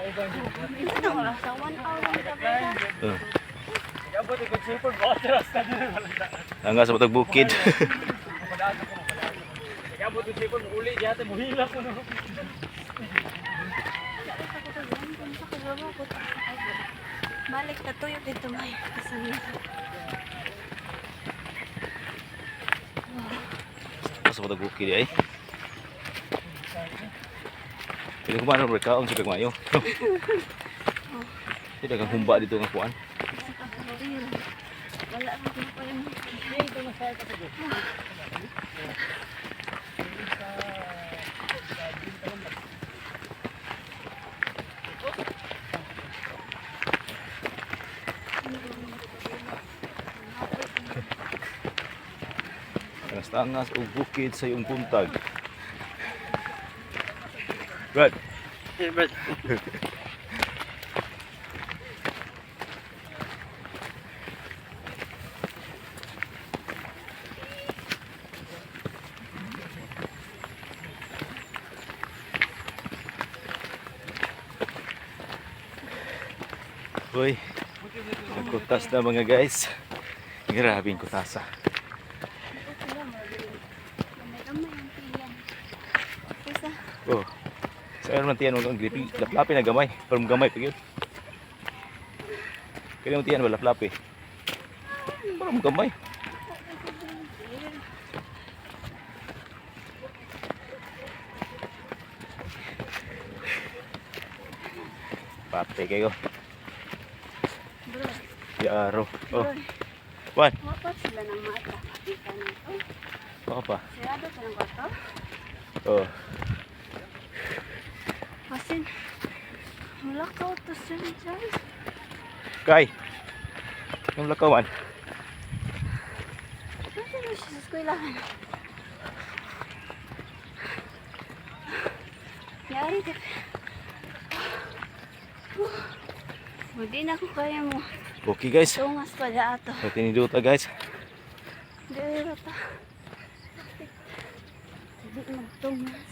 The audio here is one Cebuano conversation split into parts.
Ito na oras. 1 hour lang ka. Oh. Hanggang sa matag bukid. Balik na tuyo dito may kasama. Sa matag bukid ay. Pili ko man kaon sa kagmayo. Hindi kang humba dito nga kuan. Wala ra ko pa yung Tangas-tangas og bukid sa iyong buntag. Brad. Hey, Brad. Uy, nagkutas na, mga guys. Grabe ang kutasa. Gamay-gamay ang tiyan. Isa. Oh. Sa ano man tiyan ang gripi, laplapi na gamay. Pero gamay pa gyud. Kaya mo tiyan ba laplapi? Pero gamay. Pate kayo. Bro, Yaro. Oh, bro. Wan. Wapat sila ng mata. Kita nito. Baka pa. Sarado pa ng kwarto. Oh. Pasin. Wala ka to sir dyan. Kay. Yung lakawan. Nasa na siya sa eskwelahan? Yari ka. Hindi na ko kaya mo. Okay, guys. Tungas pa da ato. Sa tiniduta, guys. Di pa. Hindi magtungas.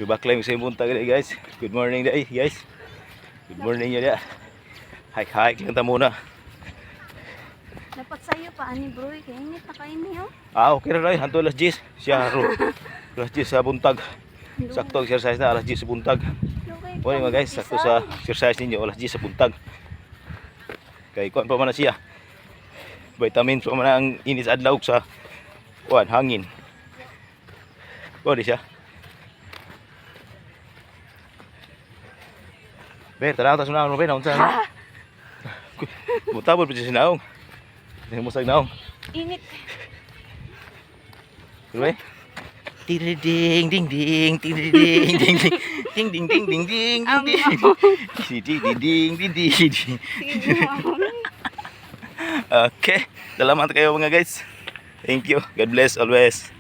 Baklay mo sa imong buntag dai, guys. Good morning dai, guys. Good morning ya. Hike hike lang ta muna. Dapat sa'yo pa ani, bro. Kaya init na kayo niyo. Ah, okay ra dai. Hanto alas 10. Siya ro. Alas 10 sa buntag. Sakto ang exercise na alas 10 sa buntag. Morning, mga guys, sakto sa exercise ninyo alas 10 sa buntag. Kay kuan pa man na siya. Vitamins pa man ang inis adlaw sa kuan hangin. Kuan di siya. Ber, tanaw ta sunaon mo ber, unsa na? Mutabol pa siya sinaong. Mo sa naong. Init. Diba? Ding ding ding ding ding ding ding ding ding ding ding ding ding ding ding ding ding ding ding. Sige mo. Okay, salamat kayo, mga guys. Thank you. God bless always.